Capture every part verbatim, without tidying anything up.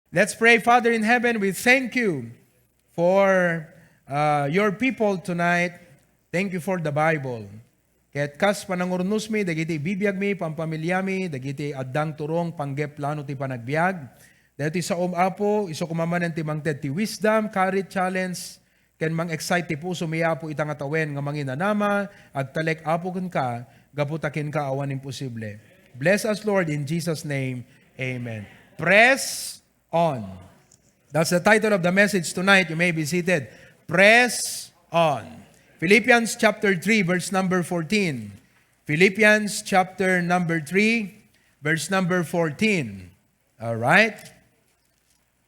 Let's pray. Father in heaven, we thank you for uh, your people tonight. Thank you for the Bible. Ket kas panangurnosmi dagiti bibiagmi, pampamiliami, dagiti addang turong panggep plano ti panagbiag. Dagiti saom, Apo, isu koma manen ti mangted ti wisdom, courage, challenge, ken mang-excite ti pusomi, Apo, ita nga tawen nga manginanama, agtalek, Apo, kenka, gapu ta kenka awan imposible. Bless us, Lord, in Jesus' name. Amen. Press on. That's the title of the message tonight. You may be seated. Press on. Philippians chapter three, verse number fourteen. Philippians chapter number three, verse number fourteen. All right?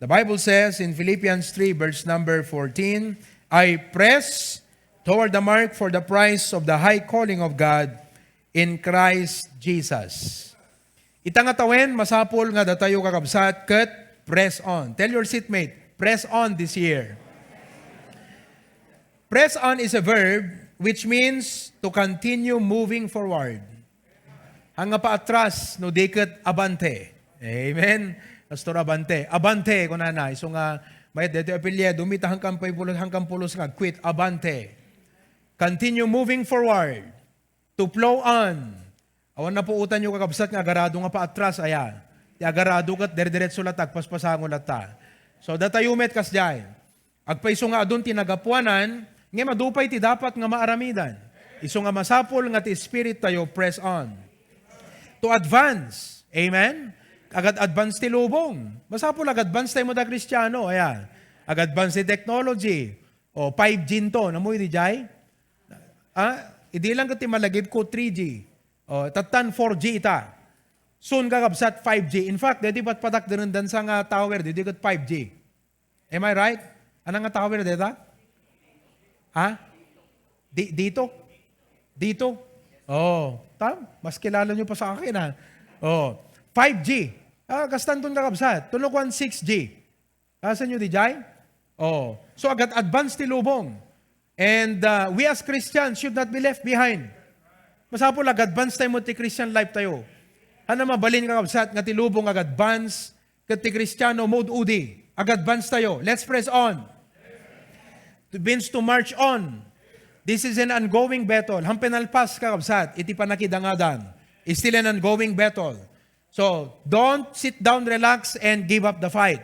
The Bible says in Philippians three, verse number fourteen, "I press toward the mark for the prize of the high calling of God in Christ Jesus." Ita nga tawen, masapul nga datayo, kakabsat, ket press on. Tell your seatmate, "Press on this year." Press on is a verb which means to continue moving forward. Haan nga paatras, no di ket abante. Amen. Pastor Abante. Abante, kunana. Isu nga, mayat deti apelyido, mita hangkan pay pulos, hangkan pulos nga, quit. Abante. Continue moving forward. To plow on. Awan napuotanyo, kakabsat, nga agarado nga paatras, aya. Ti agarado ket dire-diretso latta, agpaspasango latta. So, datayo met kasdiay. Agpayso nga adun ti nagapuanan, ngem adu pay ti dapat nga maaramidan. Isu nga masapul nga ti spirit tayo, press on. To advance. Amen? Agad-advance ti lubong. Masapul, agad-advance tayo met a Kristiano. Aya. Agad-advance ti technology. O, five G nto. Namuy di jay? Ah, idi lang ket ti malagipko three G. O, tattan four G ita. Soon, kakabsat, five G. In fact, deti patpatak deden dansa nga tower, deti ket five G. Am I right? Ania nga tower deta? Ha? Di, dito? Dito? Oh, tam? Mas kilala nyo pa sa akin, ha? Oh, five G. Ah, kastanton, kakabsat. Tulo kuan six G. Kasanyo di jay? Oh. So, agad-advance ti lubong. And uh, we as Christians should not be left behind. Masapul, agad-advance tayo met ti Christian life tayo. Haan a mabalin, kakabsat, nga ti lubong agad-advance, ket ti Kristiano, maud-udi. Agad-advance tayo. Let's press on. It means to march on. This is an ongoing battle. Haan pinalpas, kakabsat, iti panakidangadan. It's still an ongoing battle. So, don't sit down, relax, and give up the fight.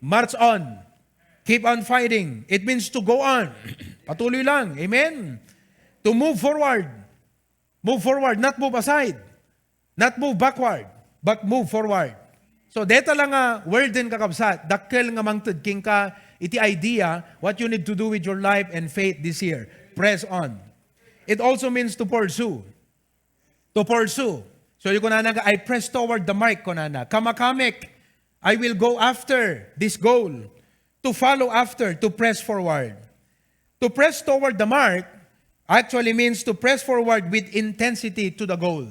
March on. Keep on fighting. It means to go on. Patuloy lang. Amen? To move forward. Move forward, not move aside. Not move backward, but move forward. So, deta lang nga word din, kakabsat, dakkel nga mangted kenka iti idea what you need to do with your life and faith this year. Press on. It also means to pursue. To pursue. So, yung kunana nga, "I press toward the mark," kunana. Kamakamek, I will go after this goal. To follow after, to press forward. To press toward the mark actually means to press forward with intensity to the goal.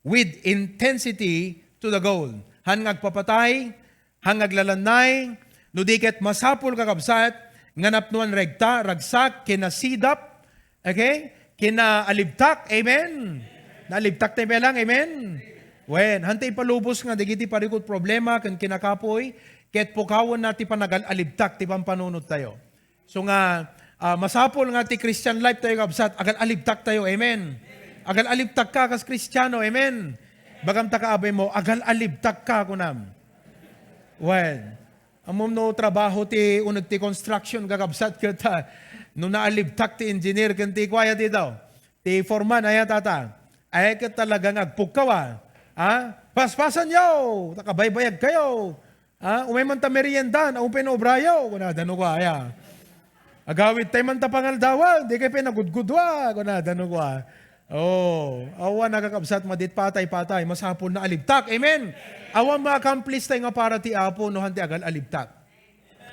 With intensity to the goal. Haan nga agpapatay, haan nga aglalannay, no di ket masapul, kakabsat, nga napnoan regta, ragsak, kinasidap, okay? Kinaalibtak, amen? Naalibtak tayo lang, amen? Wen, haan ti ipalubos nga dagiti parikut problema ken kinakapuy, ket pukawen na ti panagal-alibtak ti pampanunot tayo. So nga, ah, masapul nga ti Christian life tayo, kabsat, agal-alibtak tayo. Amen. Agal-alibtak ka kas Kristiano. Amen. Bagam ta kaabay mo, agal-alibtak ka, kunam. Well, ammom no trabaho ti uneg ti construction, kakabsat, ket, ah, no naalibtak ti engineer ken ti kuaya dito. Ti foreman, aya tata. Ay, ket talaga nga agpukkaw, ah. Ha? Paspasan yo! Nakabaybayag kayo! Ha? Umay man ta meriendan, awan pay naobrayo, kunada no kua, aya. Agawid tay man ta pangaldawan, di kay pay nagudgudua, kunada no kua. Oh, awan nakakabsat madit patay-patay, masapul na alibtak. Amen? Awan ma-accomplish tay nga para ti Apo, no, hanti agal alibtak.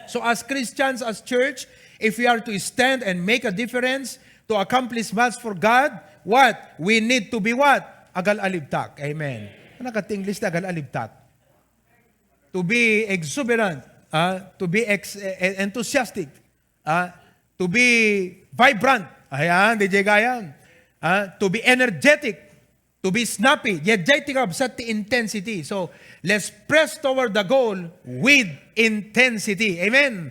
So as Christians, as church, if we are to stand and make a difference, to accomplish much for God, what? We need to be what? Agal alibtak. Amen. Ano ka English ti agal alibtak? To be exuberant, ah, to be ex- eh, enthusiastic, ah, to be vibrant. Ayan, D J Gayan. Ah, to be energetic. To be snappy. Diay ti kabsat ti intensity. So, let's press toward the goal with intensity. Amen?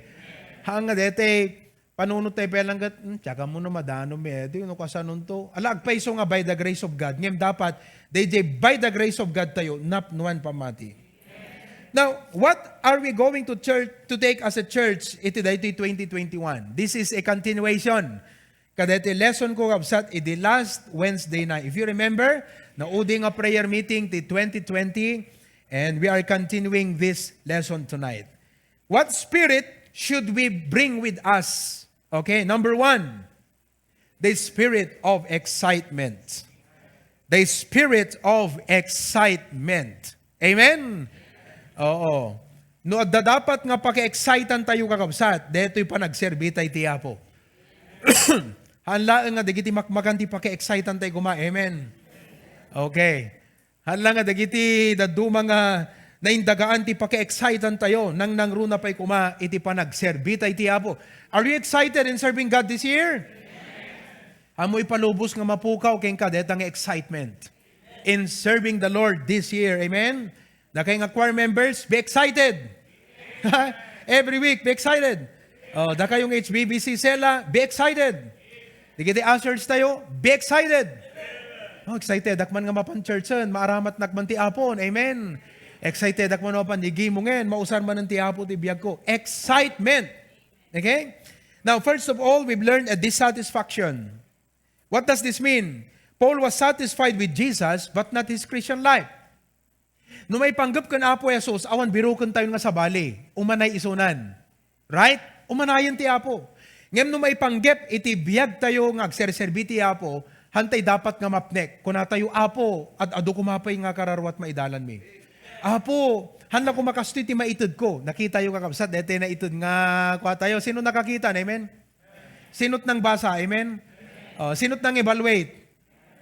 Haan nga daytoy, panunot tayo pa lang kat, "Hmm, tiyakan mo no madano, me, di, no, kasanonto." Ala, agpayso nga by the grace of God. Ngem dapat, daydiay by the grace of God tayo, napnuan pammati. Now, what are we going to church, to take as a church iti daytoy twenty twenty-one? This is a continuation. Kadaytoy lesson ko, kabsat, idi last Wednesday night. If you remember, naudi nga prayer meeting ti twenty twenty, and we are continuing this lesson tonight. What spirit should we bring with us? Okay, number one, the spirit of excitement. The spirit of excitement. Amen? Oo. No adda dapat nga paki-excitean tayo, kakabsat, daytoy panagserbi tayo ti Apo. Haan laeng nga dagiti makmakan ti paki-excitean tayo koma. Amen? Okay. Haan laeng nga dagiti dadduma nga naindagaan ti paki-excitean tayo, nangnangruna pay koma iti panagserbi tayo ti Apo. Are you excited in serving God this year? Ammo ipalubos nga mapukaw kenka dayta nga excitement in serving the Lord this year. Amen? Dakay nga choir members, be excited. Every week, be excited. Oh, dakayo nga H B B C Sela, be excited. Dagiti ushers tayo, be excited. Oh, excited ak man nga mapan churchen, maaramatnak man ti Apon. Amen. Excited ak man mapan igimungen, mausar manen ti Apo ti biag ko. Excitement. Okay? Now, first of all, we've learned a dissatisfaction. What does this mean? Paul was satisfied with Jesus, but not his Christian life. No maipanggep ken Apo Jesus, awan biroken tayo nga sabali. Umanay isunan. Right? Umanayen ti Apo. Ngem no maipanggep iti biag tayo nga agserserbi ti Apo, hantay dapat nga mapnek. Kuna tayo, "Apo, ad-adu koma pay nga kararuat maidalanmi. Apo, haan la koma kastoy ti maited ko." Nakita yo, kakabsat, daytoy naited nga kua tayo. Sino nakakita? Amen? Sino't nangbasa? Amen? Oh, sino't nang-evaluate?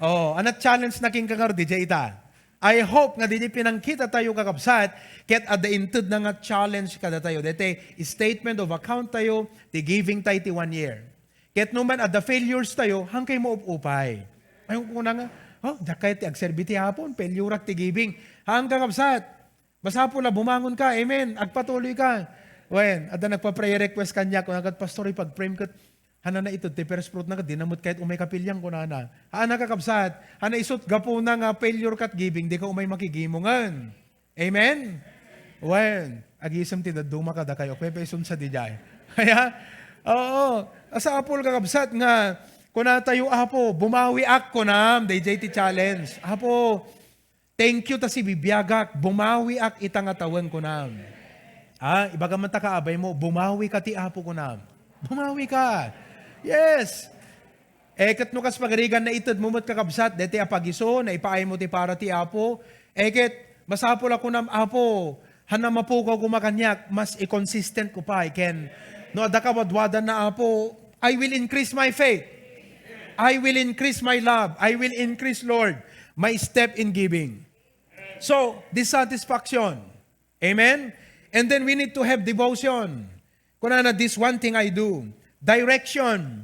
Oh, anat challenge na king kangardi, jay ita. I hope nga didi pinangkita tayo, kakabsat, ket adda inted na nga challenge kada tayo. Dete statement of account tayo, ti giving tayo ti one year. Ket no man adda failures tayo, hangkay mo up-upay. Ay, kuna nga, oh, dakay ti agserbi ti Apon, failure ak ti giving. Hang, kakabsat, Masapul a bumangon ka. Amen. Agpatuloy ka. Wen, adda nagpa-prayer request kaniak, kuna ket, "Pastor, ipag-pray-m ket haan a naited ti first fruit na ket dina met kayat umay kapilian," kunana. Haan a, kakabsat, haan a isut gapuna nga failure kat giving, dika umay makigimungen. Amen? Wen, agisem ti dadduma kadakayo. Pwede isunsa di jay. Kaya, oo. Masapul, kakabsat, nga kuna tayo, "Apo, bumawiak," kunam. Dayjay ti challenge. "Apo, thank you ta sibibiagak, bumawiak ita nga tawen," kunam. Ah, ibagam man ta kaabay mo, "Bumawi ka ti Apo," kunam. Bumawi ka. Yes. Eh, ket no kas pagarigan, naited mo met, kakabsat, deti a pagiso, naipaay mo ti para ti Apo. Eh, ket masapul a kunam, "Apo, haan a mapukaw koma kaniak, mas i-consistent ko pay ken no adda kawadwadan na, Apo, I will increase my faith. I will increase my love. I will increase, Lord, my step in giving." So, dissatisfaction. Amen? And then we need to have devotion. Kunana, "This one thing I do." Direction.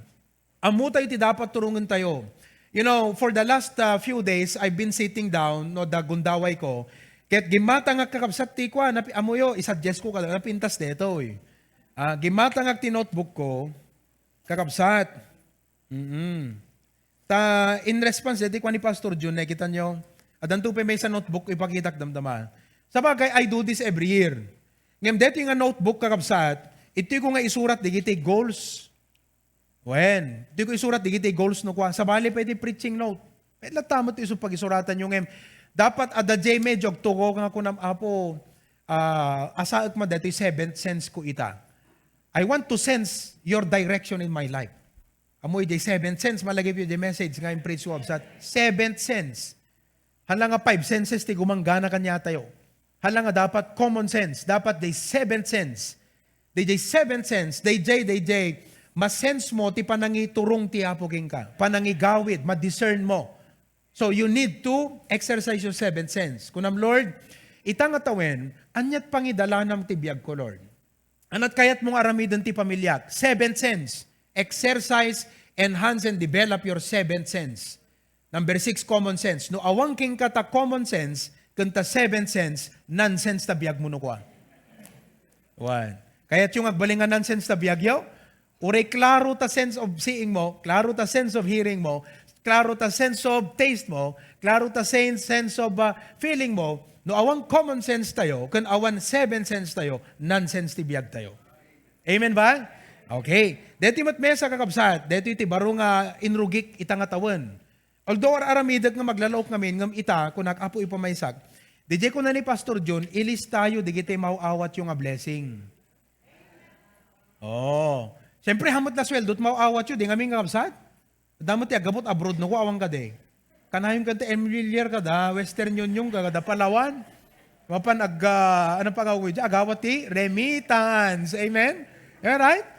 Ammo tayo ti dapat turungen tayo. You know, for the last, uh, few days, I've been sitting down, no, da gundaway ko. Ket gimmatangak, kakabsat, ti kua, napi-, ammoyo, isuggest ko kada, napintas detoy. Ah, gimmatangak ti notebook ko, kakabsat. Mm. Ta in response deti kua ni Pastor Jun, nakita nyo, addanto pay maysa notebook, ipakitak damdama. Sabagay, I do this every year. Ngem deti nga notebook, kakabsat, iti ko nga isurat digiti goals. Wen, iti ko isurat digiti goals no kua. Sabali pay ti preaching note. Pwede latta met ti isu pagisuratan yo ngem. Dapat adda jay medyo agtugaw nga kunam, "Apo, ah, asaek man detoy seventh sense ko ita." I want to sense your direction in my life. Ammo idiay seventh sense, malagip yu di message nga in-preach ko, kabsat. Seventh sense. Hala nga five senses ti gumanggana kaniatayo. Hala nga dapat common sense, dapat diay seventh sense. Diay seventh sense, diay, diay, masense mo ti panangiturong ti Apo kenka, panangigawid, ma-discern mo. So you need to exercise your seventh sense. Kunam, "Lord, ita nga tawen, aniat pangidalanam ti biag ko, Lord?" Anat kayat mong aramiden ti pamiliak? Seventh sense. Exercise, enhance, and develop your seventh sense. Number six, common sense. No awan kenka ta common sense, ken ta seventh sense, nonsense ta biagmo no kua. One. Kayatyo nga agbalin nga nonsense ta biagyo? Uray klaro ta sense of seeing mo, klaro ta sense of hearing mo, klaro ta sense of taste mo, klaro ta sen-, sense of, ah, feeling mo, no awan common sense tayo, ken awan seven sense tayo, nonsense ti biag tayo. Amen ba? Okay. Deti met mesa, kakabsat, deti ti baro nga inrugik ita nga tawen. Although ar-aramidek nga maglalaok ngamin, ngem ita, kunak, "Apo, ipamaysak." Diay kuna ni Pastor John, "Ilistayo dagiti maaw-awatyo nga blessing." Oh. Siyempre, hamet la sueldo ti maaw-awatyo, di ngamin nga kabsat? Damo ti agabot abroad no, awan kadi. Kanayon ka ti Emillier kada, Western Union ka, kada Palawan. Mapan ag-, ah, ano pa nga, agawat ti remittance. Amen? Alright?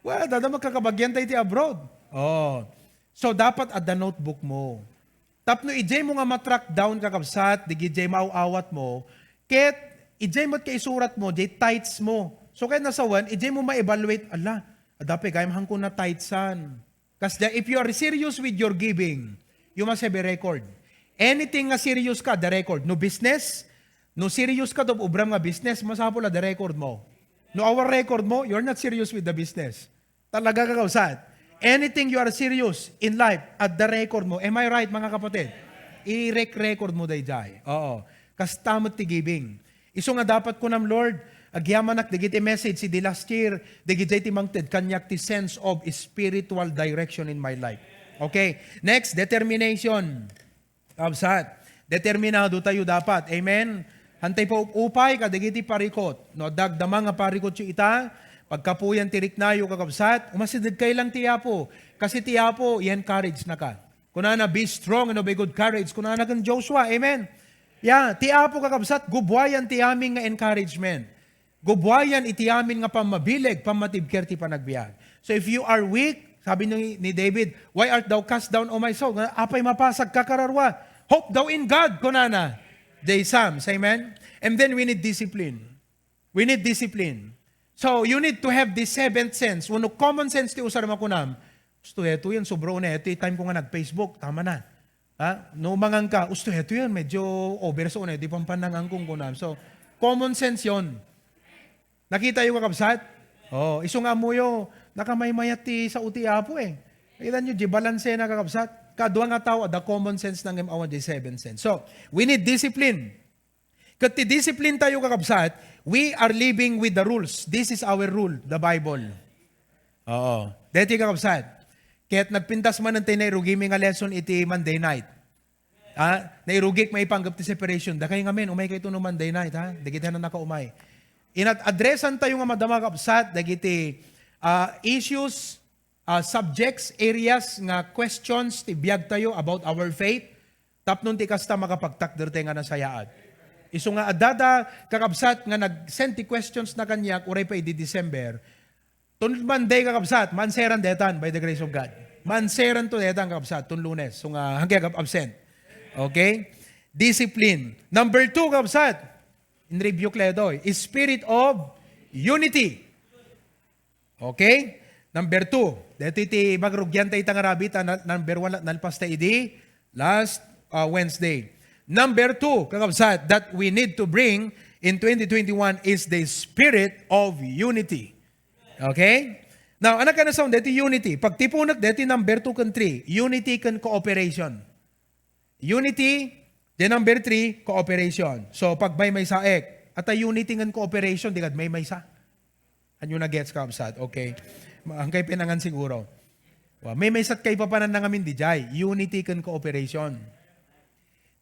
Well, dada magkakabagian tayo ti abroad. Oh. So, dapat adda notebook mo. Tapno idiay mo nga ma-track down, kakabsat, digidiay maaw-awat mo, ket idiay met kaisurat mo, diay tithes mo. So, kaya nasawan, idiay mo ma-evaluate, "Ala, adda pay gayam hangko na tithes-an." Kasdiay, if you are serious with your giving, you must have a record. Anything nga serious ka, the record. No business, no serious ka to obram nga business, masapul a the record mo. No our record mo, you're not serious with the business. Talaga, kakabsat. Anything you are serious in life, at the record mo. Am I right, mga kapatid? I-rec-record mo daydiay. Oo. Kasta met ti giving. Isu nga dapat kunam, "Lord, agyamanak dagiti message idi last year, dagiti ti mangted kaniak ti sense of spiritual direction in my life." Okay. Next, determination. Kabsat, determinado tayo dapat. Amen? Hantay pa up-upay kadagiti parikot. No, dagdama nga parikotyo ita, pagkapuyan ti riknayo, kakabsat, umasideg kay lang ti Apo. Kasi ti Apo, i-encourage naka. Kunana, "Be strong and of a good courage." Kunana kan Joshua. Amen? Ya, ti Apo, kakabsat, gubuayan ti amin nga encouragement. Gubuayan iti amin nga pammabileg, pammatibker ti panagbiag. So if you are weak, sabi ni, ni David, "Why art thou cast down, O my soul?" Nga, "Apay mapasag kakararua? Hope thou in God," kunana. Jay Psalms, amen? And then we need discipline. We need discipline. So you need to have the seventh sense. Wenno common sense ti usar makunam. Gusto heto yan, sobra una heto, time ko nga nag-Facebook, tama na. Ha? No, mangan ka, "Usto, heto yan, medyo over so na, di pampanangan kong kunam." So, common sense yon. Nakita yo, kakabsat? Oh, isu nga ammoyo, nakamaymayat ti sao ti Apo eh. Nakita nyo, di balanse na, kakabsat? Kadua nga tao, adda common sense na ngem awan di seven sense. So, we need discipline. Ket ti discipline tayo, kakabsat, we are living with the rules. This is our rule, the Bible. Oo. Deti, kakabsat. Ket nagpintas man ti nairugimi nga lesson iti Monday night. Ha? Nairugik maipanggep ti separation. Dakay ngamin, umay kayto no Monday night, ha? Dagiti na nakaumay. Inat-, addressan tayo nga madama, kakabsat, dagiti, ah, issues, ah, subjects, areas nga questions ti biag tayo about our faith. Tapno ti kasta, makapagtakder tayo nga nasayaat. Isu nga adda, kakabsat, nga nag-send ti questions na kaniak, uray pa idi December. Ton Monday, kakabsat, manseran detan by the grace of God. Manseran to detan, kakabsat, ton Lunes. So nga, hanggang absent. Okay? Discipline. Number two, kakabsat, in review, Kledoy, is spirit of unity. Okay? Number two, dito iti magrugyan tayo itang arabi, ta na-, number one, nalpas tayo idi last, uh, Wednesday. Number two, kakabsat, that we need to bring in twenty twenty-one is the spirit of unity. Okay? Now, anak ka na sound, dito unity. Pagtipunak, dito number two kan three. Unity kan cooperation. Unity, then number three, cooperation. So, pagmaymaysaek. At a unity ngan cooperation, di kad maymaysa. Anyo na gets, kabsat? Okay. Ma-, ang kay pinangan siguro. Wa, maymaysat kay papanan na ngamin di jay. Unity kan cooperation.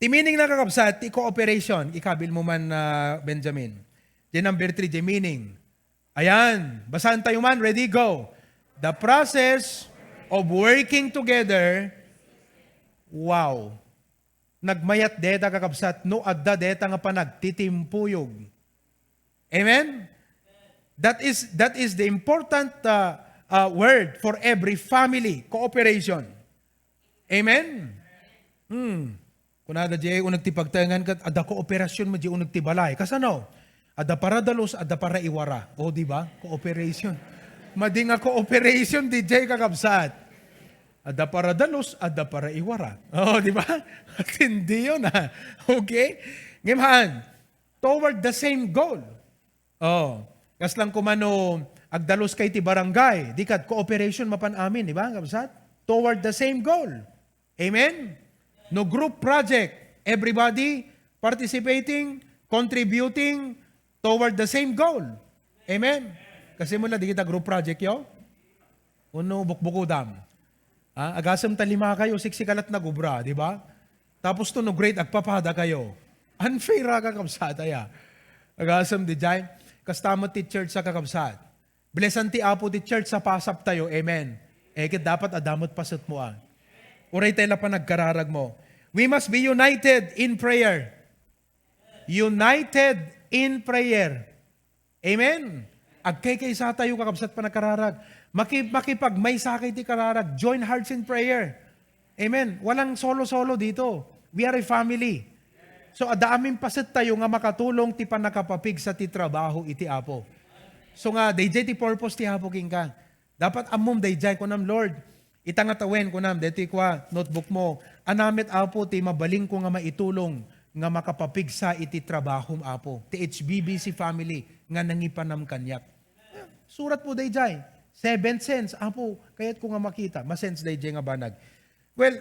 Ti meaning na, kakabsat, ti cooperation, ikabil mo man, ah, Benjamin. Di number three, di meaning. Ayan, basahan tayo man. Ready, go. The process of working together. Wow. Nagmayat deta, kakabsat, no adda deta nga panagtitimpuyog. Amen? That is, that is the important, uh, uh, word for every family, cooperation. Amen? Hmm. Kunada di uneg ti pagtaengan ket adda kooperasyon met di uneg ti balay. Kasano? Adda para dalus, adda para iwara. O, di ba? Cooperation. Madi nga cooperation, di jay, kakabsat. Adda para dalus, adda para iwarat. Oh, di ba? Matindi yun, ha? Okay? Ngem haan, toward the same goal. Oh, kas lang kumano agdalus kay ti barangay, di kad cooperation mapan amin, di ba, kabsat? Toward the same goal. Amen? No group project, everybody participating, contributing toward the same goal. Amen? Kasi mo lang, di kita group project yo? Uno, bukbukudam. Ah, agasem ta lima kayo, siksikalat nagubra, di ba? Tapos to no grade, agpapada kayo. Unfair a kakabsat, aya. Agasem di jay. Kasta met ti church a kakabsat. Blessan ti Apo ti church sa pasap tayo. Amen. Eh, ket dapat adamot paset mo, ah. Uray tayo la panagkararag mo. We must be united in prayer. United in prayer. Amen. Agkaykaysa tayo, kakabsat, panagkararag. Maki-, makipagmaysa kay ti kararag. Join hearts in prayer. Amen. Walang solo-solo dito. We are a family. So, adda amin paset tayo nga makatulong ti pannakapapigsa ti trabaho iti Apo. So nga, dayjay ti purpose ti Apo kenka. Dapat ammom dayjay, kunam, "Lord, ita nga tawen," kunam, daytoy kua, notebook mo, "Ania met, Apo, ti mabalinko nga maitulong nga makapapigsa iti trabahom, Apo, ti H B B C family nga nangipanam kaniak?" Surat mo dayjay. Seventh sense, "Apo, kayatko nga makita." Ma-sense dayjay nga banag. Well,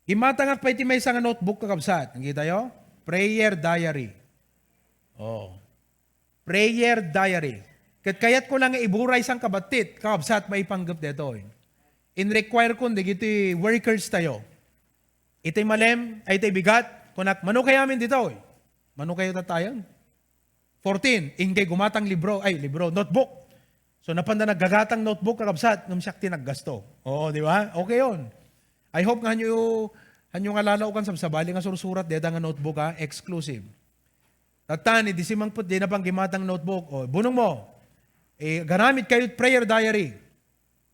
immatangak pay ti maysa nga notebook, kakabsat. Nakita yo? Prayer diary. Oh. Prayer diary. Ket kayatko lang nga iburay sangkabati, kakabsat, maipanggep daytoy. In-require kon dagiti workers tayo. Itay malem, ay itay bigat, kunak, "Mano kayamin ditoy?" "Mano kayo tatayan?" Fourteen, inggay gumatang libro, ay, libro, notebook. So, napanda naggagatang notebook, kakabsat, ngem siak ti naggasto. Oo, di ba? Okay yon. I hope nga hanyo, hanyo nga lalaukan, sabsabali nga sursurat, deta nga notebook, ha? Exclusive. Tatan, idi simangpet, di na pang gimatang notebook. O, bunong mo. Eh, garamit kayo prayer diary.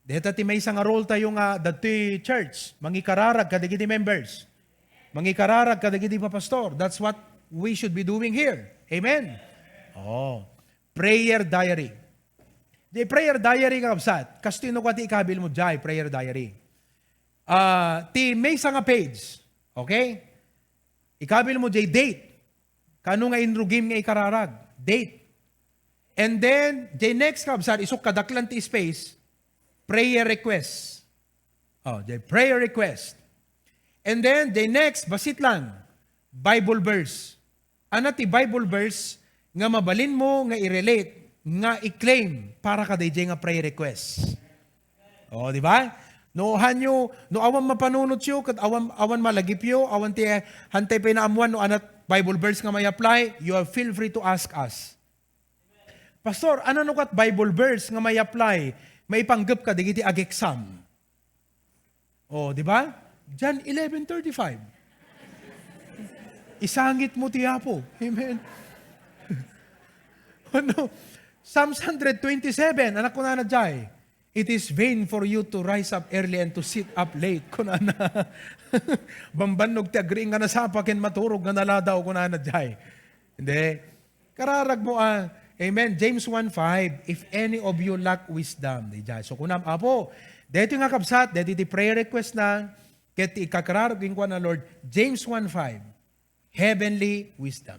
Deta ti maysa nga role tayo nga dagiti church, mangikararag kadagiti members. Mangikararag kadagiti papastor. That's what we should be doing here. Amen? Oh. Prayer diary. Di prayer diary, kakabsat. Kastoy no kua ti ikabil mo diay, prayer diary. Ah, ti maysa nga page. Okay? Ikabil mo diay date. Kano nga inrugim nga ikararag? Date. And then, the next, kabsat, isuk kadaklan ti space, prayer request. Oh, the prayer request. And then, the next, basit lang, Bible verse. Ania ti Bible verse nga mabalin mo nga i-relate, nga i-claim para kadaydiay nga prayer request? Oh, di ba? No, hanyo, no awan mapanunotyo, ket awan, awan malagipyo, awan ti, hantay pay naammuan no ania Bible verse nga may apply, you are feel free to ask us. "Pastor, ania no ket Bible verse nga may apply, maipanggep kadagiti ag-exam?" Oh, di ba? John eleven thirty-five. "Isangit mo ti Apo." Amen. Ano? Psalms hundred twenty-seven, ania kunana diay? "It is vain for you to rise up early and to sit up late," kunana. "Bambannog ti agriing nga nasapa ken maturog nga naladaw," kunana diay. Hindi. Kararag mo, ah. Amen. James one five, "If any of you lack wisdom," diay. So, kunam, Apo, daytoy nga kabsat, daytoy ti prayer request na, ket ti ikakararag kenkuana, Lord, James one five, heavenly wisdom.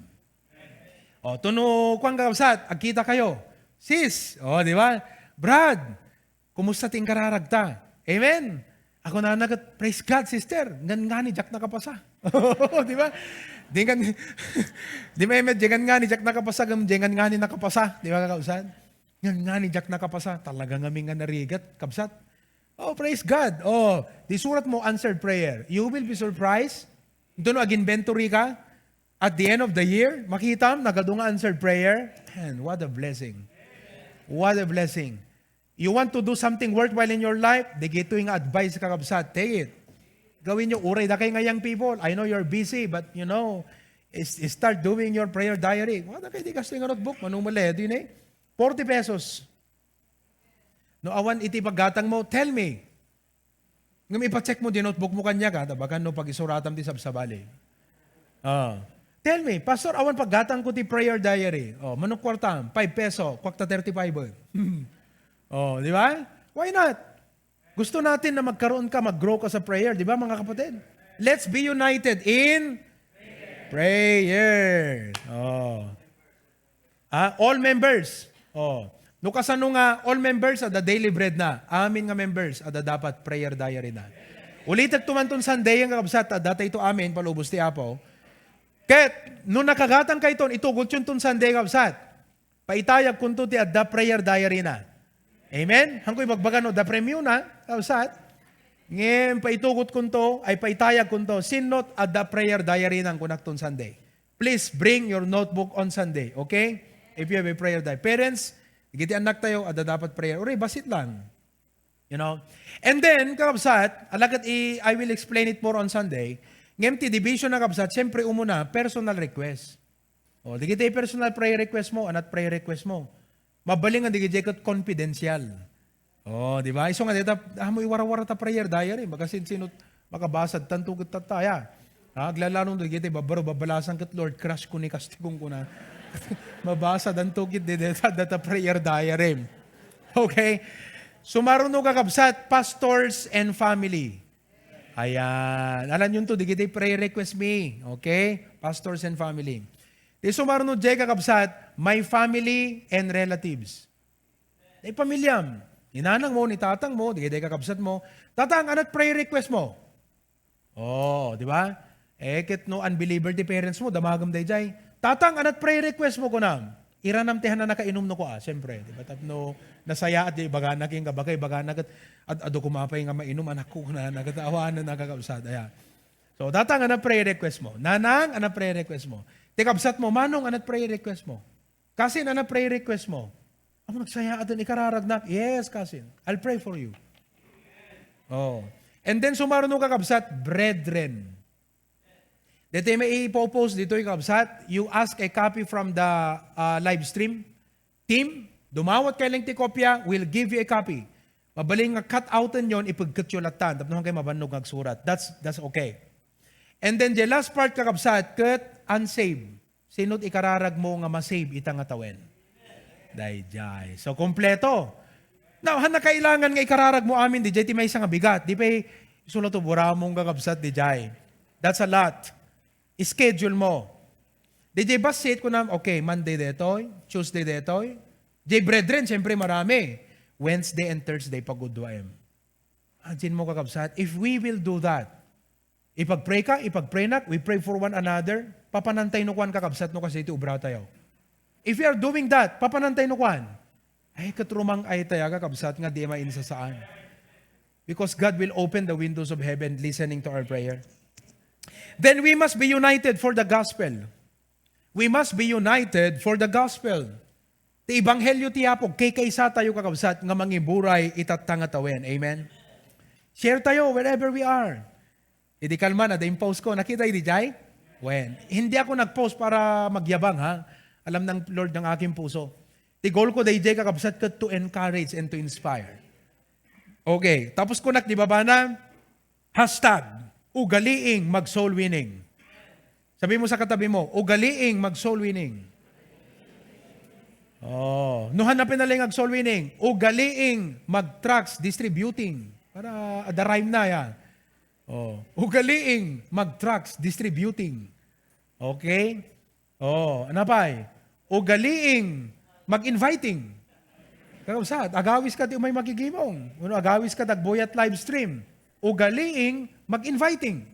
O, tuno, kuan, kakabsat, agkita kayo. Sis, o, di ba? Brad, kumusta ti inkararagta? Amen. Ako na nagat, "Praise God, sister. Ngan ngani, diak nakapasa." Di ba? Di ngan, di ba, Emed, di ngan ngani, diak nakapasa, gam, di ngan ngani nakapasa. Di ba, kakabsat? "Ngan ngani, diak nakapasa." Talaga ngamin nga narigat, kabsat. Oh, praise God. Oh, di surat mo, answered prayer. You will be surprised. Ito no, ag-inventory ka. At the end of the year, makitam, nagadu nga answered prayer. And what a blessing. What a blessing. You want to do something worthwhile in your life? Dagitoy nga advice, kakabsat. Take it. Gawin nyo, uray da kay nga young people. I know you're busy, but you know, is, is start doing your prayer diary. Wala kay di kastoy nga notebook, manumali, di ni? Forty pesos. No awan iti paggatang mo, tell me. Ngem ipa-check mo di notebook mo kaniak, ha, ta baka no pag-isuratam ti sabsabali. Ah. Tell me, "Pastor, awan paggatang ko ti prayer diary." Oh, mano kuartam? Five peso, kuakta thirty-five, eh. Oh, di ba? Why not? Gusto natin na magkaroon ka, mag-grow ka sa prayer, di ba, mga kapatid? Let's be united in prayer. Oh. Ah, all members. Oh. No kasano nga all members, adda daily bread na. Amin nga members, adda dapat prayer diary na. Ulitek to man ton Sunday, nga kabsat, adda tayo to amin, palubos ti Apo. Ket, no nakagatang kayton, itugot yon ton Sunday, kabsat. Paitayag kunto ti adda prayer diary na. Amen? Hangko ibagbaga no, da premium na, kabsat. Ngem, paitugot kunto, ay paitayag kunto, sinno adda prayer diary na kunak ton Sunday. Please bring your notebook on Sunday, okay? If you have a prayer diary. Parents, dagiti annak tayo, adda dapat prayer. Uray, basit lang. You know? And then, kakabsat, alakat i, I will explain it more on Sunday. Ngem ti division na kabsat, siyempre umuna, personal request. O, dagiti personal prayer request mo, anat prayer request mo. Mabalin nga dagiti ket confidential. O, di ba? Isu nga dita, ah, mo iwarawara ta prayer diary, makasinsinot, makabasad, tanto ket tattaya. Ha, aglalano dagiti babbaro, babalasan ket, "Lord, crush ko ni Kasti," kunkuna. Mabasad, anto ket di deta, data prayer diary. Okay? Sumaruno kakabsat, pastors and family. Ayan. Alam yun to, dagiti prayer request mi. Okay? Pastors and family. Di sumaruno, jay kakabsat, my family and relatives. Di pamilyam. Ni nanang mo, ni tatang mo, dagiti kakabsat mo. Tatang, anat prayer request mo? Oh, di ba? Eh, ket no unbeliever ti parents mo, damagem dayjay. Tatang, anat prayer request mo, kunam? Iranam ti han a nakainom no kua, siyempre, di ba? Tapno nasayaat di ibagana, ken kabaka ibagana ket, "Ad-, adu koma pay nga mainom, anak ko," kunana ket awanen nakakabsat, aya. So, tatang, anat prayer request mo? Nanang, anat prayer request mo? Ti kabsat mo, manong, anat prayer request mo? Kasin, anat prayer request mo? Amo, nagsayaaten, ikararagnak. Yes, kasin. I'll pray for you. Oh. And then, sumaruno kakabsat, brethren. Dito may ipopost dito, kakabsat. You ask a copy from the, uh, live stream team. Dumawat kayo lang ti kopya, we'll give you a copy. Mabalin nga cut-outen yon, ipagketyo latan. Tapno kay mabannog nga agsurat. That's, that's okay. And then, the last part, kakabsat, ket unsaved. Sino't ikararag mo nga ma-save ita nga tawen? Dayjay. So, kompleto. Now, han nakailangan nga ikararag mo amin, dayjay ti maysa nga bigat. Di pay, isu la to buramong kakabsat, dayjay. That's a lot. Schedule mo. Dayjay bassit, kunam, okay, Monday detoy, Tuesday detoy. Jay brethren, siyempre marami. Wednesday and Thursday, pagudwaem. Imagine mo, kakabsat, if we will do that, ipag-pray ka, ipag-praynak, we pray for one another, papanantay no kuan, kakabsat, no kasi iti obra tayo. If we are doing that, papanantay no kuan. Ay, ket rumang-ay tayo, kakabsat, nga di mainsasaan. Because God will open the windows of heaven listening to our prayer. Then we must be united for the gospel. We must be united for the gospel. Ti ebanghelyo ti Apo, kaysa tayo, kakabsat, nga mangiburay itatta nga tawen. Amen? Share tayo wherever we are. Idi kalman, ada impose ko. Nakita idi jay? Wen. Hindi ako nag-post para magyabang, ha? Alam ng Lord ng aking puso. Ti goal ko, dayjay, kakabsat, ket to encourage and to inspire. Okay. Tapos kunak, di ba, bana? Hashtag, ugaliing mag-soul winning. Sabi mo sa katabi mo, "Ugaliing mag-soul winning." Oh, no, hanapin na lang mag-soul winning. "Ugaliing mag-tracts distributing." Para ada rhyme na yan. Oh, "Ugaliing mag-tracts distributing." Okay? Oh, ano pay? Ugaliing mag-inviting. Kakabsat, agawis ka ti umay makigimong. Uno, agawis ka dagbuyat live stream. Ugaliing mag-inviting.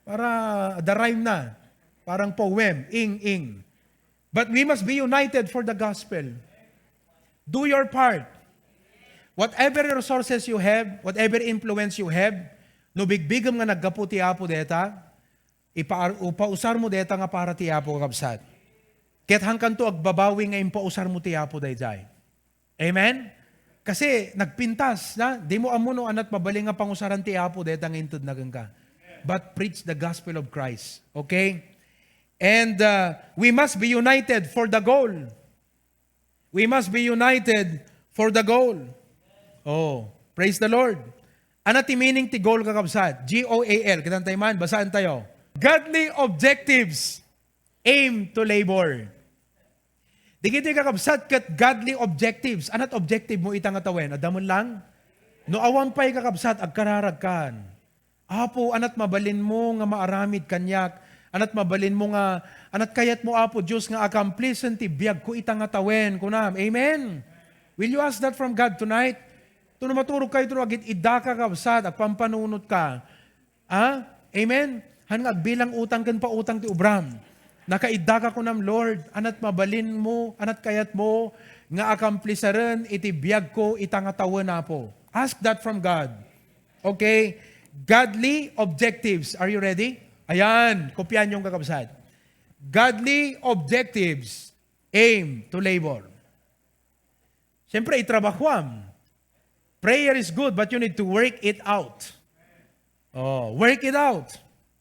Para the rhyme na. Parang poem. Ing, ing. But we must be united for the gospel. Do your part. Whatever resources you have, whatever influence you have, no bigbigem nga naggapu ti Apo deta, Ipaar-, ipausar mo deta nga para ti Apo, kakabsat. Ket hankanto agbabawi nga impausar mo ti Apo dayjay. Amen? Kasi nagpintas, na? Di mo ammo no anat mabalin nga pangusaran ti Apo deta nga intedna kenka. But preach the gospel of Christ. Okay? And, uh, we must be united for the goal. We must be united for the goal. Oh, praise the Lord. Ano ti meaning ti goal, kakabsat? G O A L. Kitan tayo man, basaan tayo. Godly objectives aim to labor. Dagiti kakabsat ket godly objectives. Anat objective mo ita nga tawen? Adda man lang? No awan pay, kakabsat, agkararagkan. Apo, anat mabalinmo nga maaramid kaniak? Anat mabalinmo nga, anat kayatmo, Apo Dios, nga akamplisen ti biagko ita nga tawen? Kunam, amen? Will you ask that from God tonight? Tuno maturog kayo, tuno agit-idda ka, kabsat, agpampanunotka. Ah? Amen? Han nga agbilang utang ken pautang ti ubram. Nakaidda ka kunam, Lord, anat mabalinmo, anat kayatmo nga akamplisen iti biagko ita nga tawen, Apo. Ask that from God. Okay? Godly objectives. Are you ready? Ayan, kopian yung, kakabsat. Godly objectives aim to labor. Siyempre, itrabahuam. Prayer is good, but you need to work it out. Oh, work it out.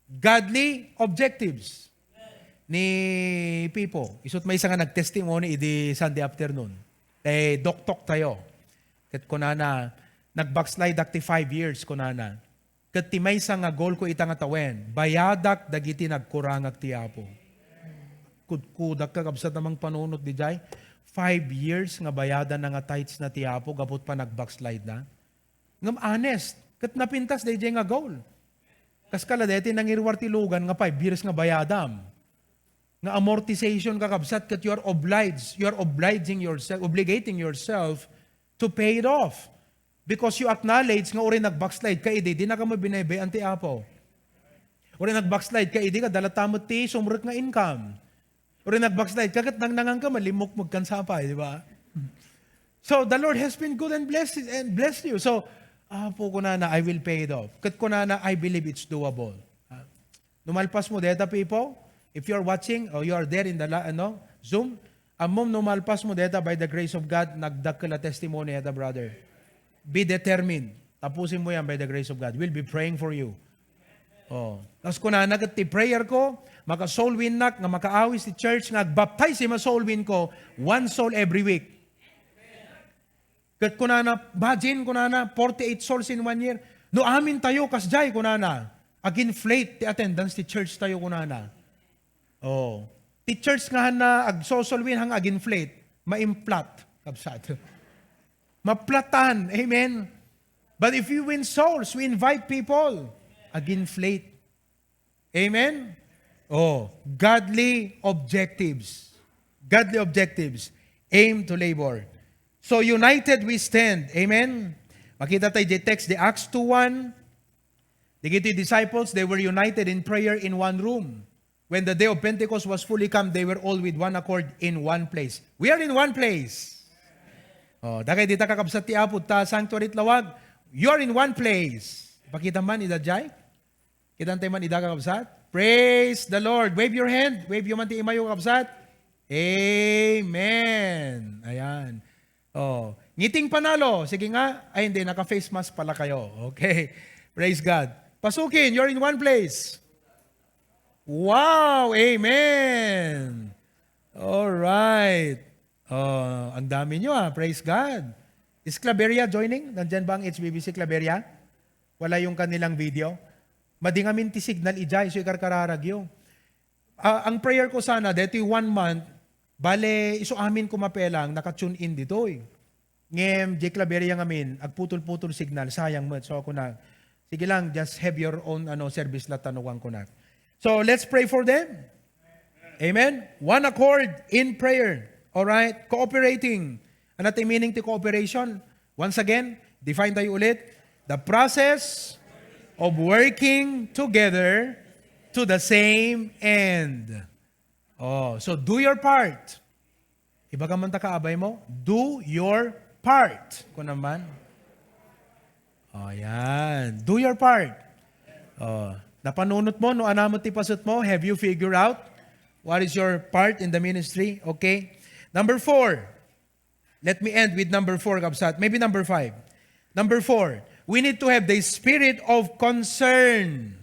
Godly objectives. Ni Pipo, isut maysa nga nagtestimony idi Sunday afternoon. Eh, doktok tayo. Ket kunana, "Nag-backslide ak ti five years," kunana. "Ket ti maysa nga goal ko ita nga tawen, bayadak dagiti nagkurangak ti Apo." Kudkudak, kakabsat, a mangpanunot diay. Five years nga bayadan na nga tithes na ti Apo gapu ta nag-backslide na. Ngem honest, ket napintas daydiay nga goal. Kas kala daytoy nangiruar ti lugan nga five years nga bayadam. Nga amortization, kakabsat, ket you are obliged, you are obliging yourself, obligating yourself to pay it off. Because you acknowledge nga uray nag-backslide ka idi, dinaka met binaybayan ti Apo. Uray nag-backslide ka idi, adda latta met ti sumrek nga income. Uray nag-backslide ka, ket nangnangan ka, malimukmok kan sapay, di ba? So, the Lord has been good and blessed, and blessed you. So, "Apo," kunana, "I will pay it off." Ket kunana, "I believe it's doable." Ah, no malpas mo deta, Pipo, if you are watching or you are there in the la-, ano, Zoom, ammom no malpas mo deta, by the grace of God, nagdakkel a testimony deta, brother. Be determined. Tapusin mo yan by the grace of God. We'll be praying for you. Oh. Tapos kunana ket ti prayer ko, maka-soul winnak nga makaawis ti church nga agbaptize a soul win ko, one soul every week. Ket kunana, imagine, kunana, forty-eight souls in one year. No amin tayo, kasdiay, kunana, ag-inflate ti attendance ti church tayo, kunana. Oh. Ti church nga han na agsosolwin, han ag-inflate, maimplat, kabsat. Maplatan. Amen. But if you win souls, we invite people, ag-inflate. Amen? Oh, godly objectives. Godly objectives. Aim to labor. So, united we stand. Amen? Makita tayo di text, the Acts two one. Dagiti disciples, they were united in prayer in one room. When the day of Pentecost was fully come, they were all with one accord in one place. We are in one place. Oh, dagay dita kakabsat ti Apo, ta sanctuary ti lawag. You are in one place. Pakita man, ida jay? Kitan tayo man ida, kakabsat? Praise the Lord. Wave your hand. Wave you man ti imayo, kakabsat. Amen. Ayan. Oh, ngiting panalo. Sige nga. Ay, hindi. Naka-face mask pala kayo. Okay. Praise God. Pasukin. You're in one place. Wow. Amen. All right. Oh, ang dami nyo, ah. Praise God. Is Claveria joining? Nandyan ba ang H B B C Claveria? Wala yung kanilang video? Madi ngamin ti signal ijay, so ikarkararag yo. Ah, ang prayer ko sana, deti one month, bale, isu amin ko mapelang, naka-tune in ditoy. Ngem, di Claveria ngamin, agputol-putol signal, sayang met. So, ako na, sige lang, just have your own, ano, service latta no kuan ko na. So, let's pray for them. Amen? One accord in prayer. All right? Cooperating. Ano ti meaning ti cooperation? Once again, define tayo ulit. The process of working together to the same end. Oh, so do your part. Ibaga man ta kaabay mo, do your part. Kung naman. Oh, yan. Do your part. Oh, napanunot mo, no, anamo ti pasut mo? Have you figured out what is your part in the ministry? Okay. Number four. Let me end with number four, kabsat. Maybe number five. Number four, we need to have the spirit of concern.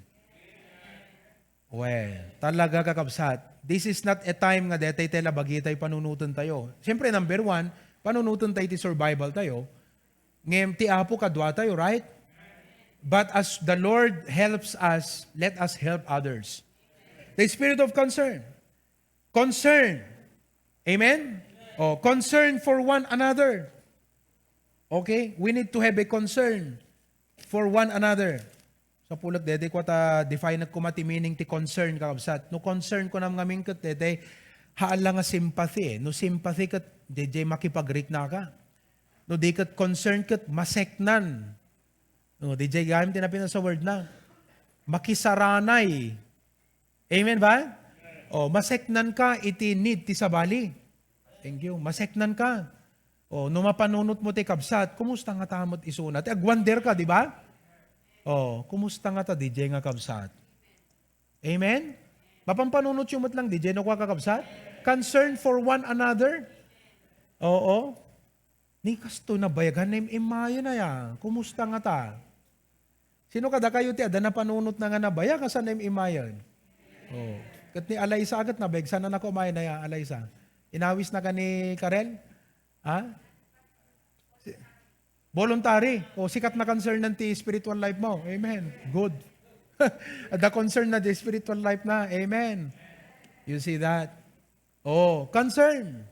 Well, talaga, kakabsat, this is not a time nga detay tayo labagi tayo panunuten tayo. Siyempre, number one, panunuten tayo ti survival tayo. Ngem ti Apo kadua tayo, right? But as the Lord helps us, let us help others. The spirit of concern. Concern. Amen? Oh, concern for one another. Okay? We need to have a concern for one another. Sa pulot dede, kua ta define koma ti meaning ti concern, kakabsat. No concern ko nam ngamin ket dede, haan la nga sympathy eh. No sympathy ket, dede makipagriknaka. No di ket concern ket maseknan. No, dede gayam ti napinasa word na. Makisaranay. Amen ba? O, maseknan ka iti need ti sabali. Thank you. Maseknan ka. O, no mapanunot mo ti kabsat, kumusta nga ta met isuna? Ti agwander ka, di ba? O, kumusta nga ta, dede nga kabsat? Amen? Mapanpanunot yo met lang, dede, no kua kakabsat? Concern for one another. Oo. Ni kastoy nabayag, han naim-imayen aya. Kumusta nga ta? Sino kadakayo ti adda napanunot na nga nabayag a saan naim-imayen? Oh. Ket ni Alaysa ket nabayag, saan na nako umayen aya, Alaysa? Inawis na ka ni Karel? Ha? Si-, voluntary. O, sikat na concern na ti spiritual life mo. Amen. Good. Adda concern na ti spiritual life na. Amen. You see that? Oh, concern.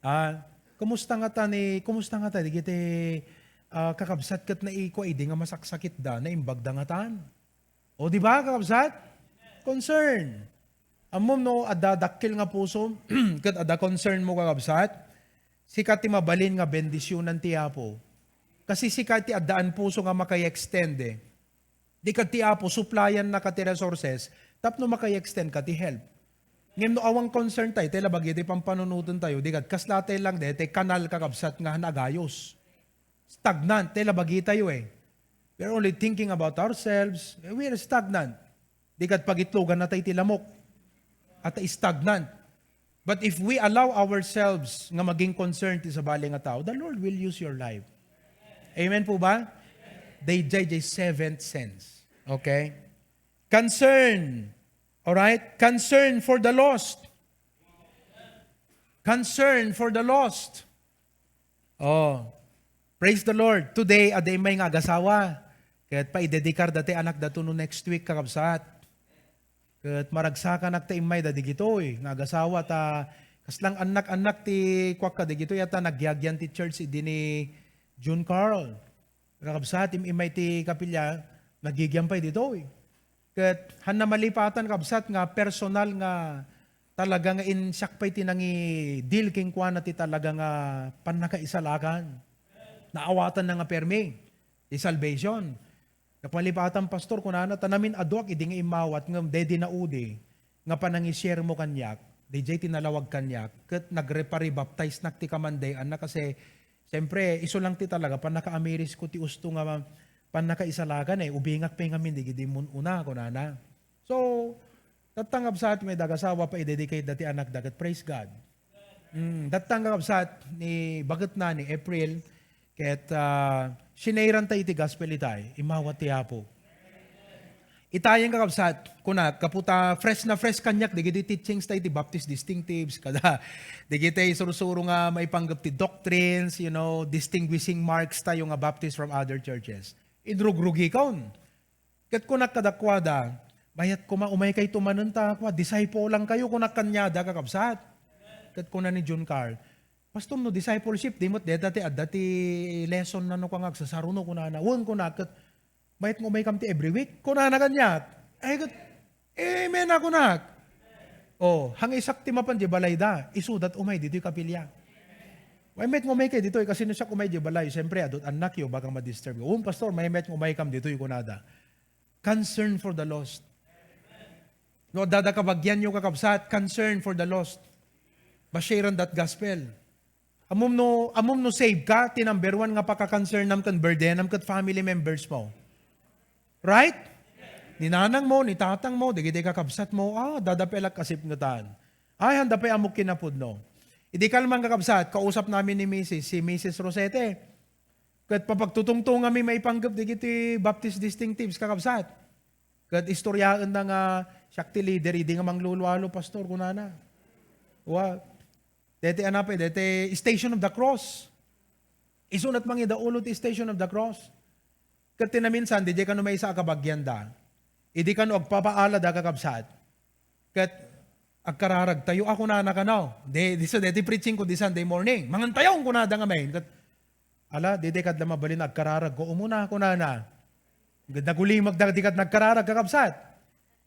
Ah, kumusta nga ta ni, kumusta nga ta, digiti, ah, kakabsat ket naikua idi nga masaksakitda, naimbagda nga tan? O, di ba, kakabsat? Concern. Ammom no, adda dakkel nga puso, ket adda concern mo, kakabsat? Sika ti mabalin nga bendisionan ti Apo. Kasi sika ti addaan puso nga makay-extend eh. Di ket ti Apo, supplyan na ka ti resources, tapno makay-extend ka ti help. Ngem no awan concern tayo, tay labagi ti pampanunoten tayo, di ket kasla tay lang, daytay kanal, kakabsat, nga nagayos. Stagnant, tay labagi tayo eh. We are only thinking about ourselves. We are stagnant. Di ket pagitlogan na tayo ti lamok. At stagnant. But if we allow ourselves nga maging concern ti sabali nga tao, the Lord will use your life. Amen po ba? They, they, they seventh sense. Okay? Concern. All right? Concern for the lost. Concern for the lost. Oh, praise the Lord. Today, adda immay nga agasawa. Ket paidedikar dati anak dato no next week, kakabsat. Ket maragsakanak ta immay da digitoy nga agasawa ta kaslang annak-annak ti kuak ka digitoy a ta nagyagyan ti church idi ni June Carl. Kakabsat, im-, immay ti kapilya, nagyagyan pay ditoy. Ket han namalipatan, kabsat, nga personal nga talaga nga in-, siak pay ti nangi-deal kenkuana ti talaga nga pannakaisalakan. Naawatan na nga permi ti salvation. Namalipatan, pastor, kunana, ta namin-aduak idi nga immawat ngem daydi naudi nga panangi-share mo kaniak, daydiay ti nalawag kaniak, ket nagreparibaptize-nak ti kamanday-anna kasi, siyempre, isu lang ti talaga, pannakaamiris ko ti usto nga pannakaisalakan, eh, ubingak pay ngamin digidi mun-una, kunana. So, tattangabsat may dagasawa pa idedicate dati anak daket, praise God. Mm, tattangabsat ni baketna ni April, ket, ah, sinayranta iti gospel itay, immawat ti Apo. Itayen, kakabsat, kunak, kaputa fresh na fresh kaniak, digiti teachings tayo, ti Baptist distinctives, kada, digiti sursuro nga maipanggep ti doctrines, you know, distinguishing marks tayo nga Baptist from other churches. Idrugrugikon. Ket kunak kadakuada, "Mayat koma, umaykayto manen ta, kua, disciple lang kayo," kunak kaniada, kakabsat. Ket kuna ni June Carl, "Pastor, no discipleship, di met deta ti adda ti lesson na no kua nga agsasaruno," kunana. "Wen," kuna, ket, "Mayat nga umaykam ti every week," kunana kaniak. Ay, ket, "Amen," a kunak. Oh, hangin isak ti mapan di balay da, isudat umay ditoy kapilya. Ay, mayat nga umaykay ditoy, kasi no siak umay di balay, siyempre, adut annak yo, baka ma-disturb yo. "Um, pastor, may mayat nga umaykam ditoy," kunada. Concern for the lost. No, adda kabagian yo, kakabsat, concern for the lost. Ba-share-an that gospel. Ammom no, ammom no save ka, ti number one nga pakakancernam ken burdenam ket family members mo. Right? Ni nanang mo, ni tatang mo, dagiti kakabsat mo, ah, adda pay la kasipngetan. Ay, adda pay ammok kinapudno. Idi kalman, kakabsat, kausap namin ni Misis, si Misis Rosete. Ket papagtutungtongami maipanggep dagiti Baptist distinctives, kakabsat. Ket istoryaenna nga, "Siak ti leader idi nga manglulualo, pastor," kunana. Wa, deti anapay, deti Station of the Cross. Isunat mangidaulo ti Station of the Cross. Ket ti naminsan, didiay kano maysa a kabagianda. Idi kano agpapaalada, kakabsat. Ket agkararag tayo, a kunana kano. Di, di, so, deti preaching ko di Sunday morning. "Mangan tayo," kunada ngamin. Ket "Ala, didi kad la mabalin agkararag ko umuna," kunana. Nagulimag dagdi kad nagkararag, kakabsat.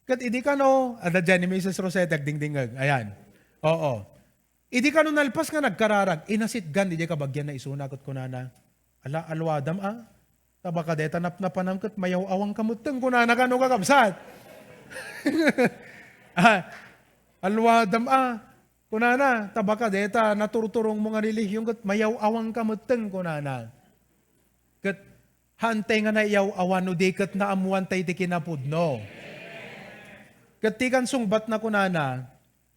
Ket idi kano, adda diay ni Misis Rosette agdingdingngeg. Ayan. Oo. Idi kano nalpas nga nagkararag, inasitgan diay kabagianna isuna ket kunana, "Ala, aluadam a. Tabaka deta napnapanam ket mayaw-awang ka metten," kunana kano, kakabsat. Ah, "Aluadam a." Kunana, "Tabaka deta naturturongmo nga relihiyon ket mayaw-awang ka metten," kunana. Ket haantay nga nayaw-awan no di ket naammoantay ti kinapudno. Ket ti kansungbatna kunana,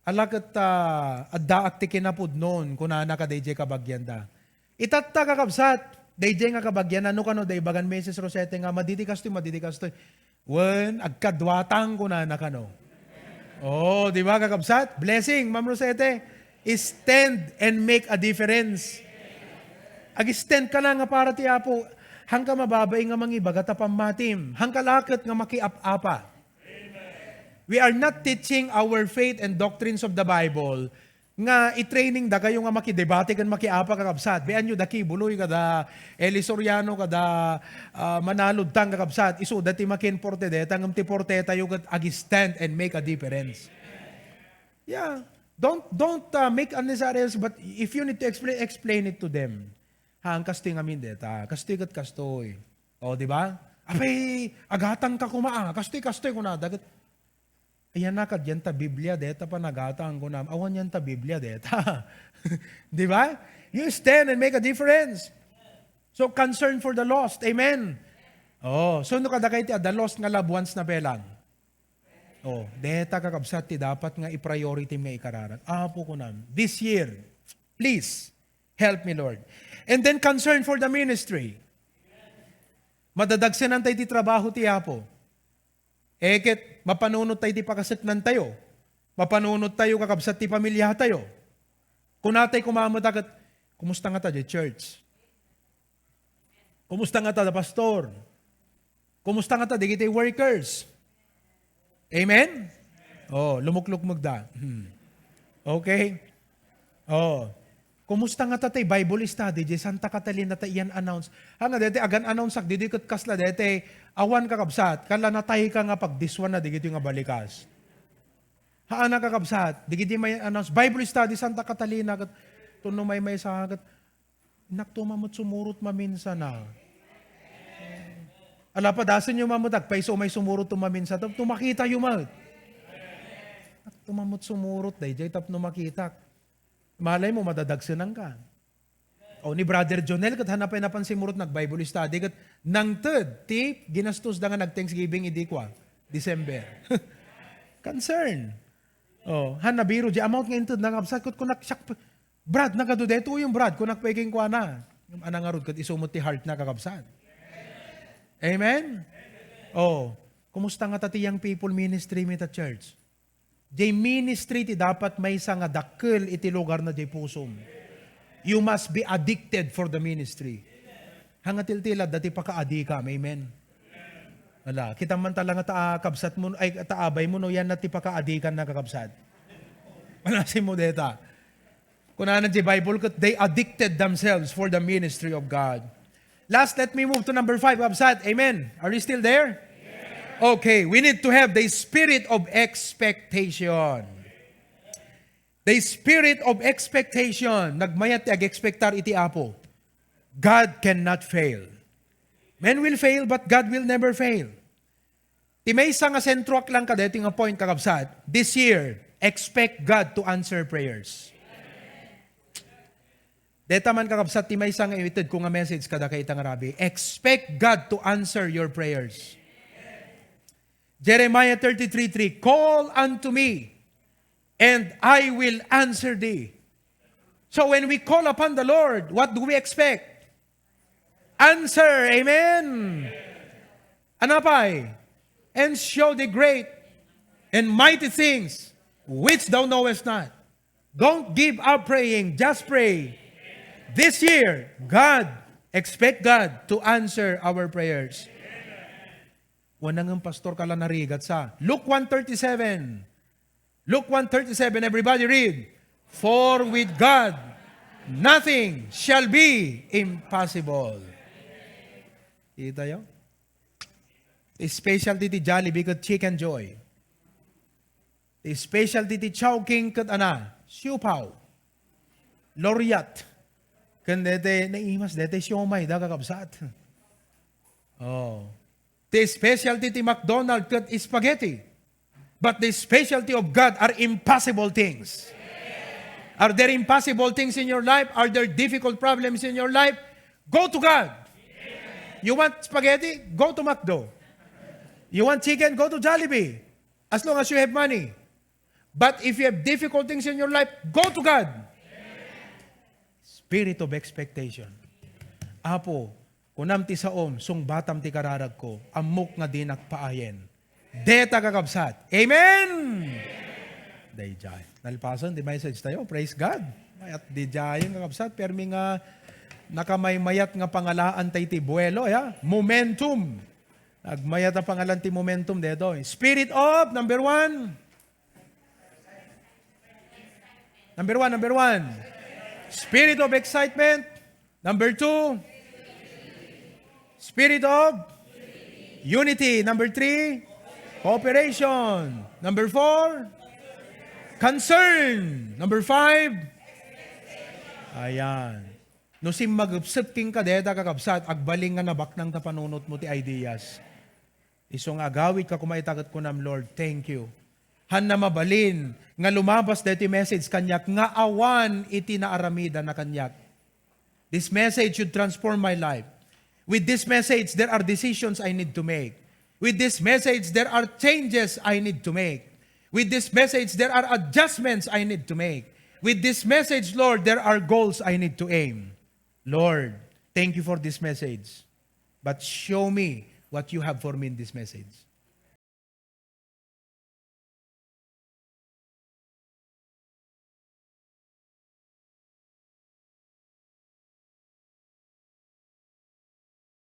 "Ala ket, ah, addaak ti kinapudnon," kunana kadaydiay kabagianda. Itatta, kakabsat, daydiay nga kabagianna, no kano da ibagan Misis Rosette nga, "Madidi kastoy, madidi kastoy." Wen, agkaduatang kunana kano. Oh, di ba, kakabsat? Blessing, Ma'am Rosette. Stand and make a difference. Ag-stand ka na nga para ti Apo. Hangka mababai nga mangibaga ta pammatim. Hangka laket nga makiap-apa. We are not teaching our faith and doctrines of the Bible nga i-training da kayo nga makidebate ken makiapa, kakabsat. Bianyo da Kibuloy kada Eli Soriano kada, ah, Manalud Tang, kakabsat. Isuda ti makinporte deta, ngem ti porte tayo ket ag-stand and make a difference. Yeah. Don't, don't, uh, make unnecessary else, but if you need to explain, explain it to them. "Haan, kastoy ngamin deta. Kastoy ket kastoy." O, di ba? "Apay, agatang ka koma, ah. Kastoy, kastoy," kunada ket, "Ayan na, kad yan ta Biblia, deta panagatang," kunam. "Awan yan ta Biblia, deta." Di ba? You stand and make a difference. So, concern for the lost. Amen. Oh, so no kadakay ti adda lost nga loved ones na pelang. Oh, deta, kakabsat, ti dapat nga i-priority nga ikararag. "Apo," kunam, "this year, please, help me, Lord." And then concern for the ministry. Madadagsenan tayo ti trabaho ti Apo. Eh, ket mapanunot tayo ti pakaseknan tayo. Mapanunot tayo, kakabsat, ti pamilya tayo. Kunatay kumamata ket, "Kumusta nga ta di church? Kumusta nga ta da pastor? Kumusta nga ta dagiti workers?" Amen? Oh, lumuklukmeg da. Hmm. Okay? Oh. "Kumusta nga ta tay Bible study di Santa Catalina ta iyan announce?" Ha nga dete, agan announce ak, didi ket kasla dete, awan, kakabsat, kala natay ka nga pagdiswan na digiti nga balikas. Haan, kakabsat, digiti may announce, "Bible study Santa Catalina," ket tunno may may sa ket, "Innak to mamet sumurot maminsan a." Ala, padasen yo mamet, agpayso may sumurot to maminsan, tapno makita yo met. "Innak to mamet sumurot, daydiay tapno makitak." Malay mo, madadagsenan ka. O, ni Brother Jonel, ket hanna pay napan simurot nag-Bible study, ket nangted ti ginastos da nga nag-Thanksgiving idi kua, December. Concern. Oh, han nabiro di amount nga inted na, kakabsat, ket kunak, "Siak, Brad, nagadu detoy yung Brad," kunak pay kenkuana. Ana ngarud ket isu met ti heart na, kakabsat. Amen? Oh, kumusta nga ta ti young people ministry mi ta church? Jay ministry ti dapat maysa nga dakkel iti lugar na jay pusom. You must be addicted for the ministry. Hanga tiltila, dati pakaadikam. Amen. Wala. Kita man talaga ta, ah, kabsat mo, ay, ta abay mo, no, yan na ti pakaadikan na kakabsat. Wala si mo deta. Kunana di Bible ket, "They addicted themselves for the ministry of God." Last, let me move to number five, kabsat. Amen. Are you still there? Okay, we need to have the spirit of expectation. The spirit of expectation. Nagmayat ti ag-expectar iti Apo. God cannot fail. Men will fail, but God will never fail. Ti maysa nga sentroak lang kadaytoy nga point, kakabsat, this year, expect God to answer prayers. Deta man, kakabsat, ti maysa nga ited ko nga message kadakayta nga rabii, expect God to answer your prayers. Jeremiah thirty-three three, "Call unto me, and I will answer thee." So when we call upon the Lord, what do we expect? Answer. Amen. Anapay? "And show the great and mighty things which thou knowest not." Don't give up praying. Just pray. This year, God, expect God to answer our prayers. Wala ngem, pastor, kala narigat sa. Luke one thirty-seven. Luke one thirty-seven, everybody read. "For with God, Nothing shall be impossible. Kita yo? Specialty ti Jollibee ket Chicken Joy. Specialty ti Chowking ket ana, siopao. Laureate. Ken dete, naimas dete siomay da, kakabsat. Oh. Ti specialty ti McDonald ket spaghetti. But the specialty of God are impossible things. Are there impossible things in your life? Are there difficult problems in your life? Go to God. You want spaghetti? Go to McDo. You want chicken? Go to Jollibee. As long as you have money. But if you have difficult things in your life, go to God. Spirit of expectation. Apo, kunam ti saom, sungbatam ti kararagko, ammok nga dinak paayen. Deta, kakabsat. Amen! Dayjay. Nalpasen ti message tayo. Praise God. Mayat dayjay, kakabsat. Permi nga nakamaymayat nga pangalaan tayo ti buwelo, ya. Momentum. Agmayat a pangalan ti momentum detoy. Spirit of, number one. Number one, number one. Spirit of excitement. Number two. Spirit of unity. Number three. Cooperation. Number four. Concern. Number five. Ayan. No simmagepsep kenka deta, kakabsat, agbalin nga nabaknang ta panunotmo ti ideas. Isu nga agawidka koma ita ket kunam, "Lord, thank you." Hanna mabalin nga lumabas daytoy message kaniak nga awan iti naaramidana kaniak. This message should transform my life. With this message, there are decisions I need to make. With this message, there are changes I need to make. With this message, there are adjustments I need to make. With this message, Lord, there are goals I need to aim. Lord, thank you for this message. But show me what you have for me in this message.